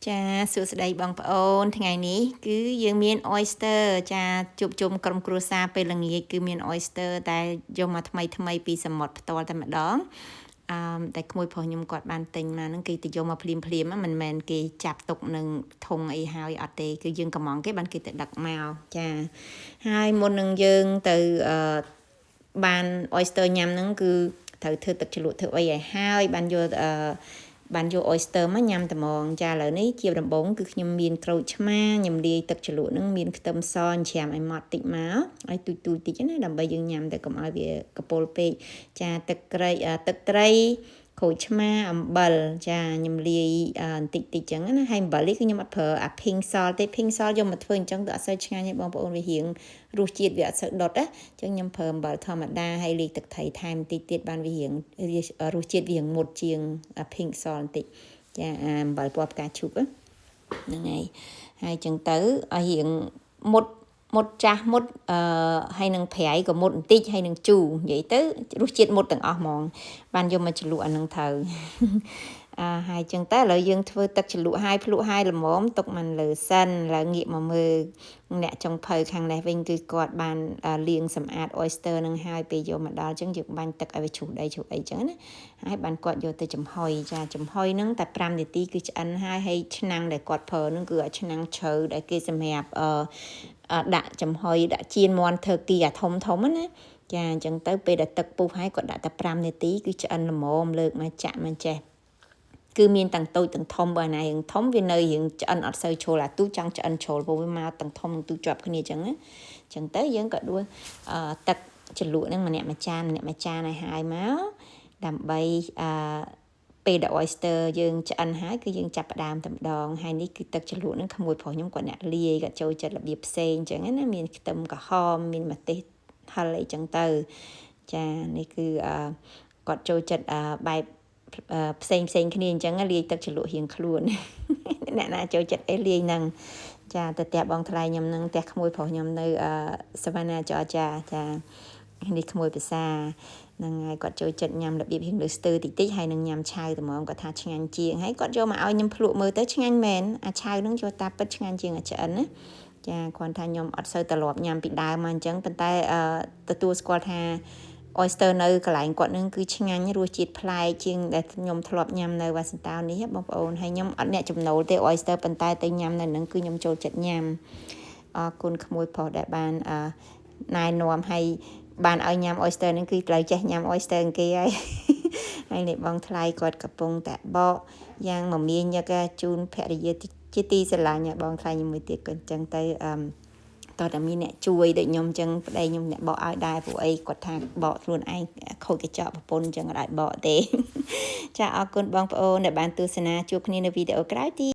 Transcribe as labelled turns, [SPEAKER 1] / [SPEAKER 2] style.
[SPEAKER 1] ចាសួស្តីបងប្អូនថ្ងៃនេះគឺយើងមាន oyster ចាជួបជុំក្រុមគ្រួសារពេលល្ងាចគឺមាន oyster តែយកមកថ្មីថ្មីពីសមុទ្រផ្ទាល់តែម្ដងអឺតែក្មួយប្រុសខ្ញុំគាត់បានទិញមកហ្នឹងគេទៅយកមកភ្លាមភ្លាមមិនមែនគេចាប់ទុកនឹងធុងអីហើយអត់ទេគឺយើងកំងគេបានគេទៅដឹកមកចាហើយមុននឹងយើងទៅអឺបាន oyster ញ៉ាំហ្នឹងគឺត្រូវធ្វើទឹកជ្រលក់ធ្វើអីឲ្យហើយបានយកអឺបានយក oyster មកញ៉ាំត្មងចាឥឡូវនេះជាដំបូងគឺខ្ញុំមានក្រូចឆ្មាខ្ញុំលាយទឹកជ្រលក់ហ្នឹងមានខ្ទឹមសច្រាមឲ្យម៉ត់តិចមកឲ្យទូចទូចតិចណាដើម្បីយើងញ៉ាំតែកុំឲ្យវាកពុលពេកចាទឹកត្រីទឹកត្រីក្រូចឆ្មាអំបិលចាខ្ញុំលាយបន្តិចតិចចឹងណាហើយអំបិលនេះគឺខ្ញុំអត់ប្រើអា pink salt ទេ pink salt យកមកធ្វើអញ្ចឹងទៅអត់សូវឆ្ងាញ់ទេបងប្អូនវារៀងរសជាតិវាអត់សូវដុតណាអញ្ចឹងខ្ញុំប្រើអំបិលធម្មតាហើយលាយទឹកត្រីថែមបន្តិចទៀតបានវារៀងរសជាតិវារៀងមុតជាង pink salt បន្តិចចាអាអំបិលពណ៌ផ្កាឈូកហ្នឹងហើយហើយចឹងទៅឲ្យរៀងមុតមុតចាស់មុតអឺហើយនឹងប្រៃក៏មុតបន្តិចហើយនឹងជូរនិយាយទៅរសជាតិមុតទាំងអស់ហ្មងបានយកមកជ្រលក់អានឹងត្រូវអឺហើយចឹងតែឥឡូវយើងធ្វើទឹកជ្រលក់ហើយភ្លក់ហើយល្មមទុកមិនលើសិនឥឡូវងាកមកមើលអ្នកចុងភៅខាងនេះវិញគឺគាត់បានលាងសម្អាត oyster នឹងហើយពេលយកមកដល់ចឹងយើងបាញ់ទឹកឲ្យវាជ្រុះដីជ្រុះអីចឹងណាហើយបានគាត់យកទៅចំហុយចាចំហុយហ្នឹងតែ5នាទីគឺឆ្អិនហើយហើយឆ្នាំងដែលគាត់ប្រើហ្នឹងគឺអាឆ្នាំងជ្រៅដែលគេសម្រាប់អឺដាក់ចំហុយដាក់ចៀនមាន់ turkey អាធំធំណាចាអញ្ចឹងទៅពេលដែលទឹកពុះហើយគាត់ដាក់តែ5នាទីគឺឆ្អិនល្មមលើកមកចាក់មកចេះគឺមានទាំងតូចទាំងធំបើណារៀងធំវានៅរៀងឆ្អិនអត់សូវជ្រុលអាទូចង់ឆ្អិនជ្រុលព្រោះវាមកទាំងធំទាំងទូជាប់គ្នាអញ្ចឹងណាអញ្ចឹងទៅយើងក៏ដួសទឹកជ្រលក់ហ្នឹងម្នាក់មួយចានម្នាក់មួយចានឲ្យហើយមកដើម្បីអឺ ពេលដែល oyster យើងឆ្អិនហើយគឺយើងចាប់ផ្ដើមតែម្ដងហើយនេះគឺទឹកជ្រលក់ហ្នឹងក្មួយប្រុសខ្ញុំគាត់អ្នកលាយគាត់ចូលចិត្តរបៀបផ្សេងអញ្ចឹងណាមានខ្ទឹមក្រហមមានម្ទេសហឹរអីចឹងទៅចានេះគឺអឺគាត់ចូលចិត្តអឺបែបផ្សេងផ្សេងគ្នាអញ្ចឹងលាយទឹកជ្រលក់រៀងខ្លួនអ្នកណាចូលចិត្តអីលាយហ្នឹងចាទៅផ្ទះបងថ្លៃខ្ញុំនឹងផ្ទះក្មួយប្រុសខ្ញុំនៅសវណ្ណាចរចាចានេះក្មួយភាសាហ្នឹងហើយគាត់ចូលចិត្តញ៉ាំរបៀបរៀងលើស្ទើតិចតិចហើយនឹងញ៉ាំឆៅត្មងគាត់ថាឆ្ងាញ់ជាងហើយគាត់យកមកឲ្យខ្ញុំភ្លក់មើលទៅឆ្ងាញ់មែនអាឆៅហ្នឹងចូលតាពិតឆ្ងាញ់ជាងអាឆ្អិនណាចាគ្រាន់ថាខ្ញុំអត់សូវត្រឡប់ញ៉ាំពីដើមមកអញ្ចឹងប៉ុន្តែទទួលស្គាល់ថា oyster នៅកន្លែងគាត់នឹងគឺឆ្ងាញ់រសជាតិប្លែកជាងដែលខ្ញុំធ្លាប់ញ៉ាំនៅវ៉ាស៊ីនតោននេះបងប្អូនហើយខ្ញុំអត់អ្នកចំណូលទេ oyster ប៉ុន្តែទៅញ៉ាំនៅនឹងគឺខ្ញុំចូលចិត្តញ៉ាំអរគុណក្មួយប្រុសដែលបានណែនាំឲ្យបានឲ្យញ៉ាំ oyster នឹងគឺត្រូវចេះញ៉ាំ oyster គេហើយហើយនេះបងថ្លៃគាត់កំពុងតែបកយ៉ាងមមាញឹកជូនភរិយាជាទីស្រឡាញ់បងថ្លៃមួយទៀតក៏អញ្ចឹងទៅអឺតើតែមានអ្នកជួយដូចខ្ញុំអញ្ចឹងប្តីខ្ញុំអ្នកបកឲ្យដែរព្រោះអីគាត់ថាបកខ្លួនឯងខូចកញ្ចក់ប្រពន្ធអញ្ចឹងអត់ឲ្យបកទេចាអរគុណបងប្អូនដែលបានទស្សនាជួបគ្នានៅវីដេអូក្រោយទៀត។